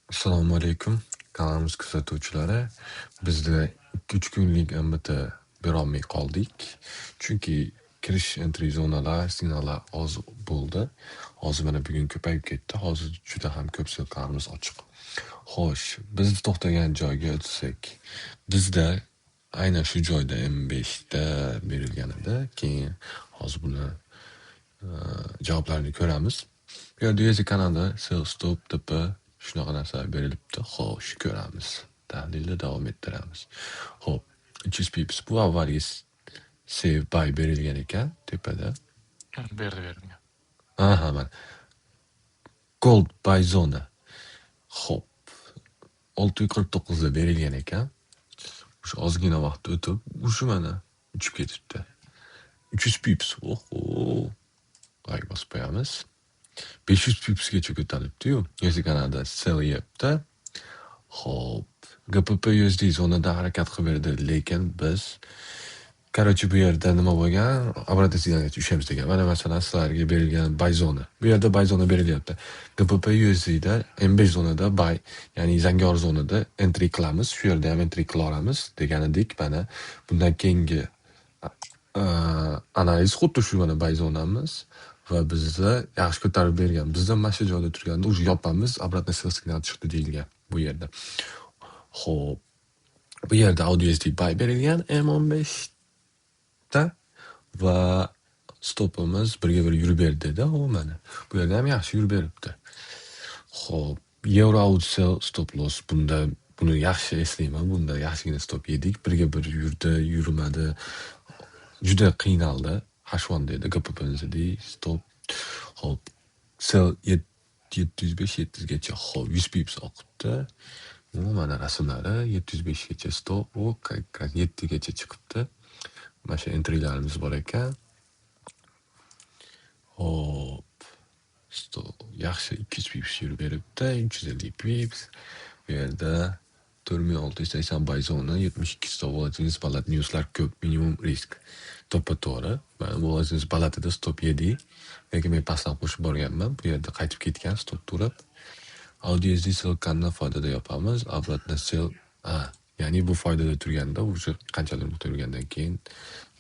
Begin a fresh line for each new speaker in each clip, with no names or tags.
Assalomu alaykum, kanalimiz kuzatuvchilari. Bizda 2-3 kunlik MBT berolmay qoldik. Chunki kirish entry zonalar, signallar oz bo'ldi. Hozir mana bugun ko'payib ketdi. Hozir juda ham ko'p ссылка larimiz ochiq. Xo'sh, biz to'xtagan joyga o'tsak, bizda aynan shu joyda M5 da berilgan edi. Keyin hozir buni javoblarini ko'ramiz. Bu yerda USD Kanada sell stop TP shunaqa narsalar berilibdi. Xo'sh, ko'ramiz. Tahlilni davom ettiramiz. Xo'p, 300 pips bu avvalgi save buy berilgan ekan tepada.
Berdi, berilgan.
Aha, mana. Gold buy zona. Xo'p. 649 da berilgan ekan. O'sha ozgina vaqt o'tib, o'sha mana uchib ketibdi. 300 pips. Oho. Like bosib qo'yamiz. 500 pipsgacha ko'tarilibdi-yu. USD Kanada sell yebdi. Xo'p, GBP USD zonada harakat qilib berdi, lekin biz, короче, bu yerda nima bo'lgan? Обратный signalgacha ushlaymiz degan. Mana, masalan, sizlarga berilgan buy zona. Bu yerda buy zona berilyapti. GBP USD da M5 zonada buy, ya'ni zangor zonada entry qilamiz. Shu yerda ham entry qila olamiz deganidek, mana bundan keyingi analiz xuddi shu, mana buy zonamiz va bizda yaxshi ko'tarib bergan. Bizda mana shu joyda turganda уже yopamiz, обратный sell signal chiqdi deyilgan bu yerda. Xo'p, bu yerda AUD USD buy berilgan M15 da va stopimiz birga bir yurib berdi dedi. U mana. Bu yerda ham yaxshi yurib beribdi. Xo'p, Euro AUD sell stop loss, bunda buni yaxshi eslayman. Bunda yaxshigina stop yedik. Birga bir yurdi, yurmadi. Juda qiynaldi. H1 dedi, GBP NZD stop. Xo'p, sell 705 700gacha. Xo'p, 100 pips oqibdi. U mana rasmlari, 705 gacha stop, u как раз 7 gacha chiqibdi. Mana shu entrylarimiz bor ekan. Xo'p, stop yaxshi 200 pips yurib beribdi, 350 pips. Bu yerda 4680 buy zona, 72 stop, volatilность baland, newslar ko'p, minimum risk. To'ppa-to'g'ri. Mana volatilность balandida stop yedik. Lekin men pastdan qo'shib borganman. Bu yerda qaytib ketgan stop turib. AUD USD ссылка ni foydada yopamiz. Обратно sell, ha, ya'ni bu foydada turganda, уже qanchadir muddat yurgandan keyin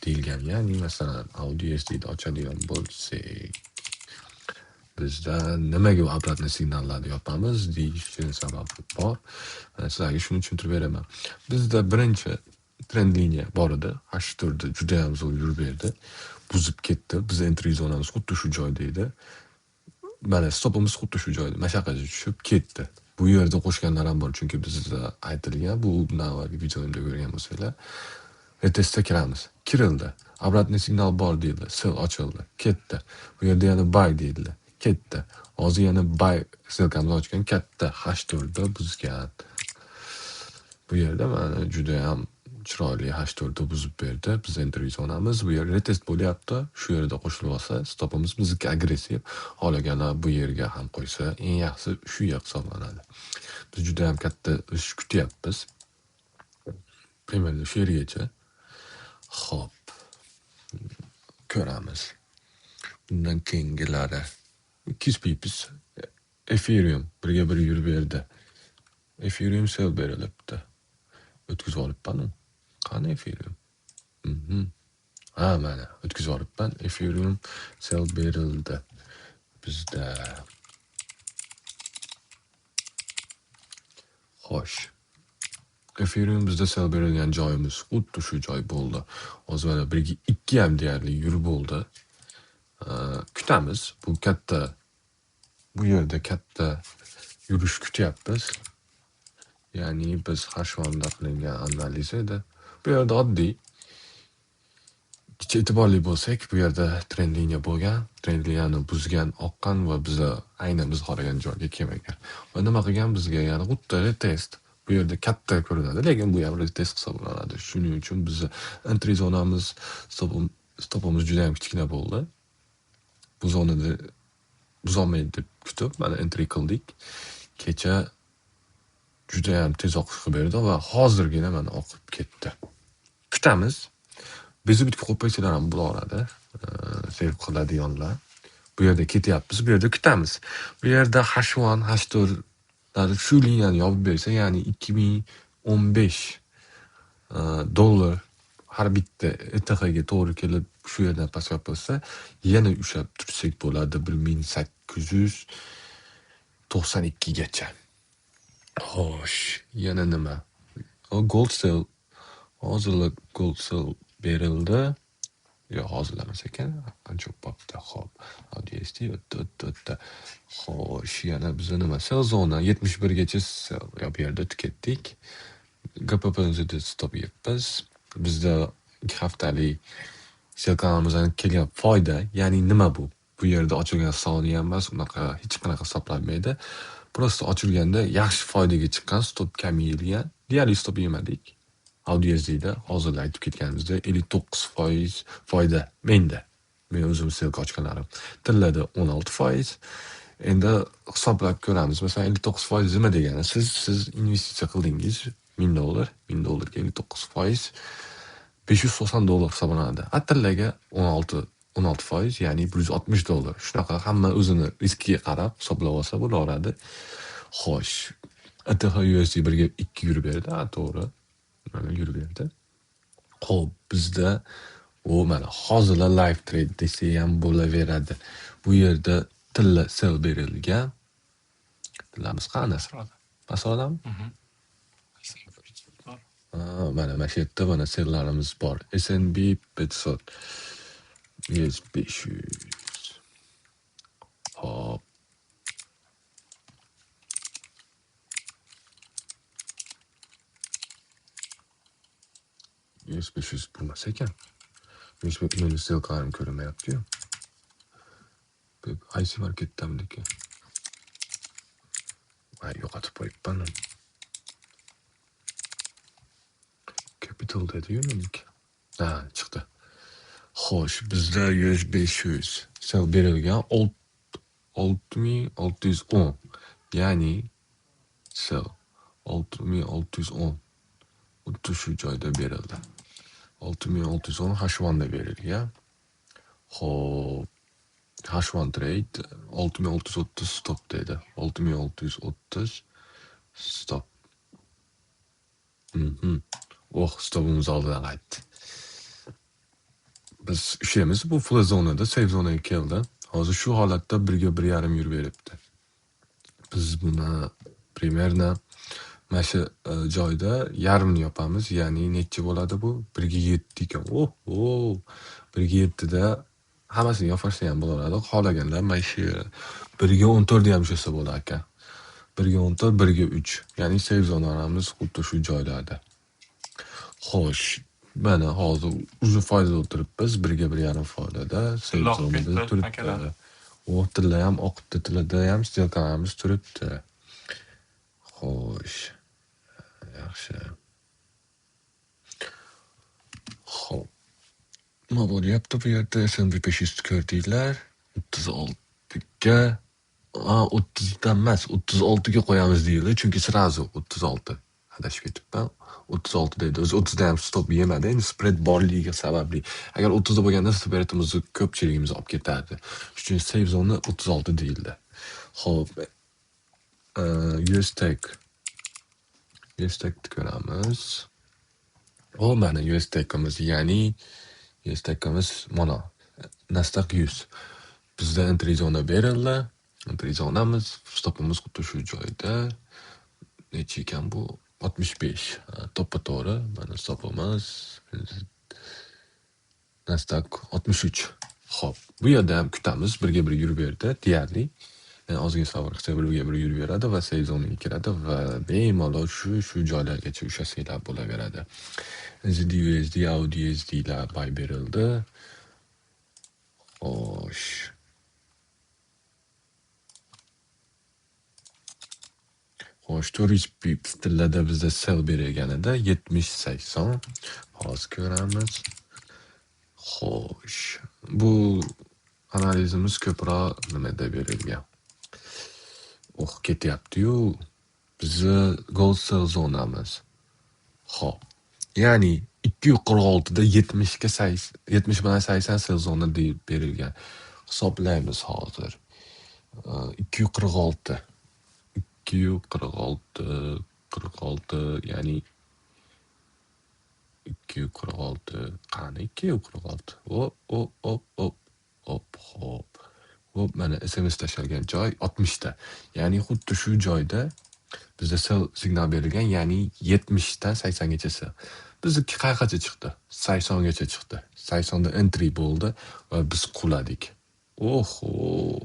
deyilgan. Ya'ni masalan, AUD USD ni ochadigan bo'lsak, bizda nimaga u обратно signallarni yopamiz deyishini sababi bor. Mana sizlarga shuni tushuntirib beraman. Bizda birinchi trend liniya bor edi. H4 da juda ham zo'r yurib berdi. Buzib ketdi. Biz entry zonamiz xuddi shu joyda edi. Mana stopimiz xuddi shu joyda. Mana shu yoqqa tushib ketdi. Bu yerda qo'shganlar ham bor, chunki bizda aytilgan, bu bundan avvalgi videomda ko'rgan bo'lsanglar. Retestga kiramiz. Kirildi. Обратный signal bor deyildi. Sell ochildi. Ketdi. Bu yerda yana buy deyildi. Ketdi. Hozir yana buy ссылка mizni ochgan katta H4 da buzgan. Bu yerda mana juda ham chiroyli H4 da buzib berdi. Biz entry zonamiz bu yer retest bo'lyapti. Shu yerda qo'shilib olsa, stopimiz bizniki agressiv. Xohlaganlar bu yerga ham qo'ysa, eng yaxshisi shu yer hisoblanadi. Biz juda ham katta ish kutyapmiz. Примерно shu yergacha. Xo'p. Ko'ramiz. Bundan keyingilari 200 pips Ethereum birga bir yurib berdi. Ethereum sell berilibdi. O'tkazib olibman. Qani Ethereum? Ha, mana o'tkazib olibman. Ethereum sell berildi bizda. Xo'sh. Ethereum bizda sell berilgan joyimiz xuddi shu joy bo'ldi. Hozir mana 1 2 ham deyarli yurib bo'ldi. Kutamiz. Bu katta, bu yerda katta yurish kutyapmiz. Ya'ni biz H1da qilingan analiz edi. Bu yerda oddiy e'tiborli bo'lsak, bu yerda trend liniya bo'lgan, trend liniyani buzgan, oqqan va biza aynan biz xohlagan joyga kelmagan. Va nima qilgan bizga, ya'ni xuddi retest. Bu yerda katta ko'rinadi, lekin bu ham retest hisoblanadi. Shuning uchun bizni entry zonamiz, stopimiz juda ham kichkina bo'ldi. Bu zonada buzolmaydi deb kutib, mana entry qildik. Kecha juda ham tez oqish qilib berdi va hozirgina mana oqib ketdi. Kutamiz. Bezubitga qo'yib qo'ysanglar ham bo'laveradi. Save qiladiganlar. Bu yerda ketyapmiz, bu yerda kutamiz. Bu yerda H1, H4 Даже shu liniyani yopib bersa, ya'ni 2015 dollar har bitta ETHga to'g'ri kelib shu yerdan pastga yopilsa, yana ushlab tursak bo'ladi 1892 gacha. Xo'sh, yana nima? Gold sell. Hozirla gold sell berildi. Yo'q, hozirla emas ekan. Ancha bo'libdi. Xo'p, AUDUSD o'tdi, o'tdi, o'tdi. Xo'sh, yana bizda nima? Sell zona 71 gacha sell bu yerda tukatdik. GBPNZda stop yeyapmiz. Bizda 2 haftalik сделка larimizdan kelgan foyda, ya'ni nima bu? Bu yerda ochilgan soniya emas, unaqa hech qanaqa hisoblanmaydi. Просто ochilganda yaxshi foydaga chiqqan, stop kam yeyilgan. Deyarli stop yemadik. AUDUSDda hozir aytib ketganimizdek 59% foyda menda. Men o'zim сделка ochganlarim. Tillada 16%. Endi hisoblab ko'ramiz. Masalan, 59% nima degani? Siz investitsiya qildingiz 1000 dollar, 1000 dollarga 59% 590 dollar hisoblanadi. A tillaga 16%, ya'ni 160 dollar. Shunaqa hamma o'zini riskiga qarab hisoblab olsa bo'laveradi. Xo'sh, ETH USD 1 ga 2 yurib berdi. Ha, to'g'ri. Mana yurib berdi. Xo'p, bizda u mana hozirlar live trade desak ham bo'laveradi. Bu yerda tilla sell berilgan. Tillamiz qani? Pastroqdami? Mana shu yerda mana selllarimiz bor. S&P 500, US 500. Hop. US 500 bo'lmas ekan. US meni сделка larim ko'rinmayapti-yu. IC Marketdamidiki? Ay, yo'qotib qo'yibman. Capital dedi-yu meniki. Ha, chiqdi. Xo'sh, bizda US 500 sell berilgan 6610, ya'ni sell 6610 xuddi shu joyda berildi. 6610 H1da berilgan. Xo'p, H1 trade 6630 stop dedi. 6630 stop. Oh, stopimiz oldidan qaytdi. Biz ushlaymiz bu flow zonada, safe zonaga keldi. Hozir shu holatda 1 ga 1,5 yurib beribdi. Biz buni примерно mana shu joyda yarmini yopamiz, ya'ni necha bo'ladi bu? 1 ga 7 ekan. Oh, oh. 1 ga 7 da hammasini yopishsa ham bo'laveradi. Xohlaganlar mana shu 1 ga 14 ham ushlasa bo'lar ekan. 1 ga 14, 1 ga 3. Ya'ni safe zonalarimiz xuddi shu joylarda. Xo'sh, mana hozir uzun foydada o'tiribmiz. 1 ga 1,5 foydada safe
Tilla oqib
zonada
ketdi,
turibdi.
Akalar.
O tilla ham oqibdi, tillada ham сделка larimiz turibdi. Xo'sh, yaxshi. Xo'p. Nima bo'lyapti bu yerda? S&P 500 ko'rdinglar. 36 ga, a, 30 dan emas, 36 ga qo'yamiz deyildi, chunki сразу 36. Adashib ketibman. 36 deydi. O'zi 30 da ham stop yemadi. Endi spread borligi sababli. Agar 30 da bo'lganda spreadimizni ko'pchiligimiz olib ketardi. Shuning uchun safe zona 36 deyildi. Xo'p, US Tech. US Techni ko'ramiz. O, mana US Tech'imiz, ya'ni US Tech'imiz mana Nasdaq 100. Bizda entry zona berildi. Entry zonamiz, stopimiz xuddi shu joyda. Necha ekan bu? 65. To'ppa-to'g'ri. Mana stopimiz. Nasdaq 63. Xo'p, bu yerda ham kutamiz. 1 ga 1 yurib berdi, deyarli. Yani ozgina sabr qilsa 1 ga 1 yurib beradi va safe zonaga kiradi va bemalol shu joylargacha ushlasanglar bo'laveradi. NZD USD, AUD USDlar buy berildi. Xo'sh. Xo'sh, 400 pips tillada bizda sell berilganida 70-80. Hozir ko'ramiz. Xo'sh, bu analizimiz ko'proq nimada berilgan? Oh, ketyapti-yu. Bizni gold sell zonamiz. Xo'p. Ya'ni 246 da 70 ga 70 bilan 80 sell zona deb berilgan. Hisoblaymiz hozir. 246. 246, 46, ya'ni 246 qani, 246? Hop, hop, hop, hop, hop, hop. Hop, mana SMS tashlangan joy 60 ta. Ya'ni xuddi shu joyda bizda sell signal berilgan, ya'ni 70 dan 80 gacha sell. Bizniki qayoqqacha chiqdi? 80 gacha chiqdi. 80 da entry bo'ldi va biz quladik. Oho!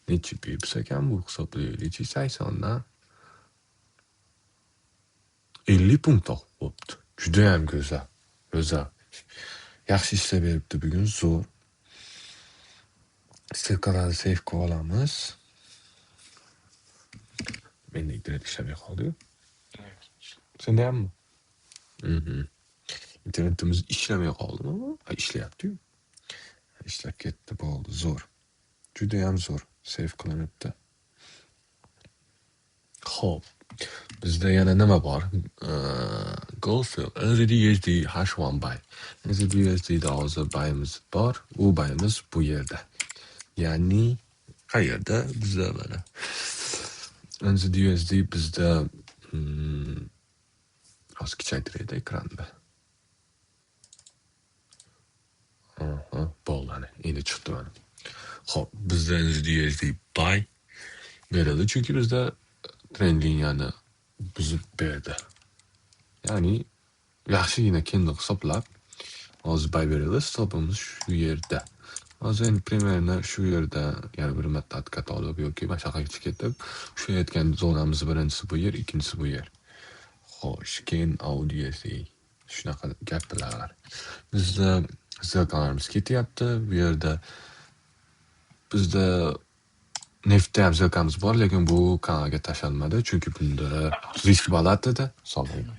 Necha pips ekan bu, hisoblaylikchi, 80 dan 50 punkt bo'pti. Judayam go'zal. Go'zal. Yaxshi ishlab beribdi bugun, zo'r. Ссылка larni save qilib olamiz. Menda internet ishlamay qoldi-yu. Sendayammi? Internetimiz ishlamay qoldimi? Ha, ishlayapti-yu. Ishlab ketdi, bo'ldi, zo'r. Judayam zo'r. Save qilinibdi. Xo'p, bizda yana nima bor? Gold sell, NZD USD H1 buy. NZD USD da hozir buyimiz bor. U buyimiz bu yerda. Ya'ni qayerda? Bizda mana NZD USD bizda hozir kichaytirayda ekranda. Aha, bo'ldi, ana endi chiqdi mana. Xo'p, bizda NZD USD buy berildi, chunki bizda trend liniyani buzib berdi. Ya'ni yaxshigina candle hisoblab hozir buy berildi, stopimiz shu yerda. Hozir endi примерно shu yerda yana bir marta откат olib yoki mana shu yoqqacha ketib, tushayotgan zonamiz birinchisi bu yer, ikkinchisi bu yer. Xo'sh, keyin AUD USD shunaqa gaplar. Bizda сделка larimiz ketyapti. Bu yerda bizda neftda ham сделка miz bor, lekin bu kanalga tashlanmadi, chunki bunda risk baland edi. Hisoblayman.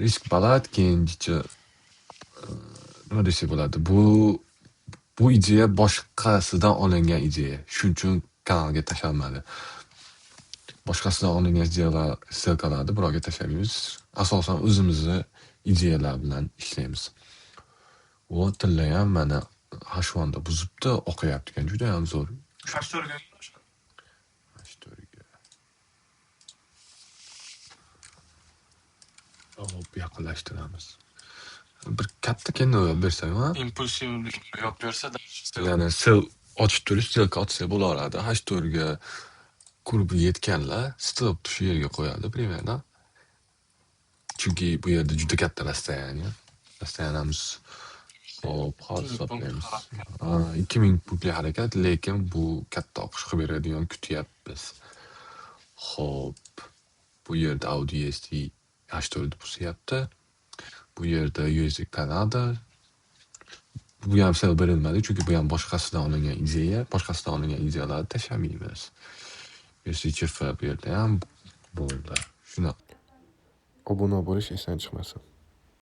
Risk baland, keyingicha nima desak bo'ladi? Bu ideya boshqasidan olingan ideya. Shuning uchun kanalga tashlanmadi. Boshqasidan olingan ideyalar, сделка larni birovga tashlamaymiz. Asosan o'zimizni ideyalar bilan ishlaymiz. Va tillayam mana H1da buzibdi, oqayapti ekan, judayam zo'r.
H4 ga.
H4 ga. Hop, yaqinlashtiramiz. Bir katta candle yopib bersak, ha?
Impulsiv yopib bersa,
Ya'ni sell ochib turib, сделка ochsa bo'laveradi. H4 ga qurbi yetganlar stop shu yerga qo'yadi примерно. Chunki bu yerda juda katta расстояние. Расстояние miz, hop, hozir hisoblaymiz. 2000 punktli harakat, lekin bu katta oqish qilib beradigan kutyapmiz. Xo'p, bu yerda AUD USD H4 buzyapti. Bu yerda USD Kanada. Bu ham sell berilmadi, chunki bu ham boshqasidan olingan ideya. Boshqasidan olingan ideyalarni tashlamaymiz. USD CHF bu yerda ham bo'ldi. Shunaqa.
Obuna bo'lish esdan chiqmasin.